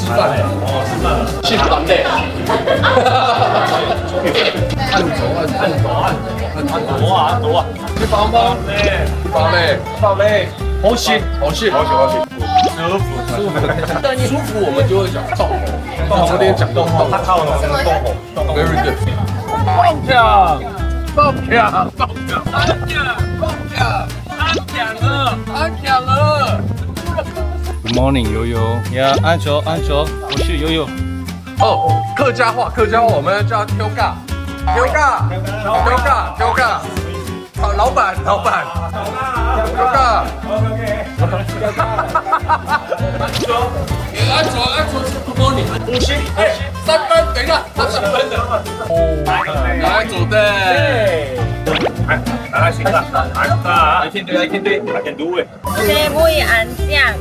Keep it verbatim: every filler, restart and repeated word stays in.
吃饭了，哦，吃饭了。去哪里？按摩，按摩，按摩，按摩啊，按摩啊。去房吗？去房嘞，去房嘞。好吃，好吃，好吃，好吃。舒服，舒服。舒服，我们就会讲动，我们连讲动，动，动，动，very good。放假，放假，放假，放假，放假。 Good morning，悠悠。呀，安卓，安卓，我是悠悠。哦，客家话，客家话，我们要叫 Tio Ga，Tio Ga，Tio Ga，Tio Ga。好，老板，老板，Tio Ga。安卓，安卓是 Good morning。五星，哎，三分，等一下，他三分的。哦，来，左队。哎，来，来，行了，来，来。I can do, I can do, I can do it。 Seafood and 酱。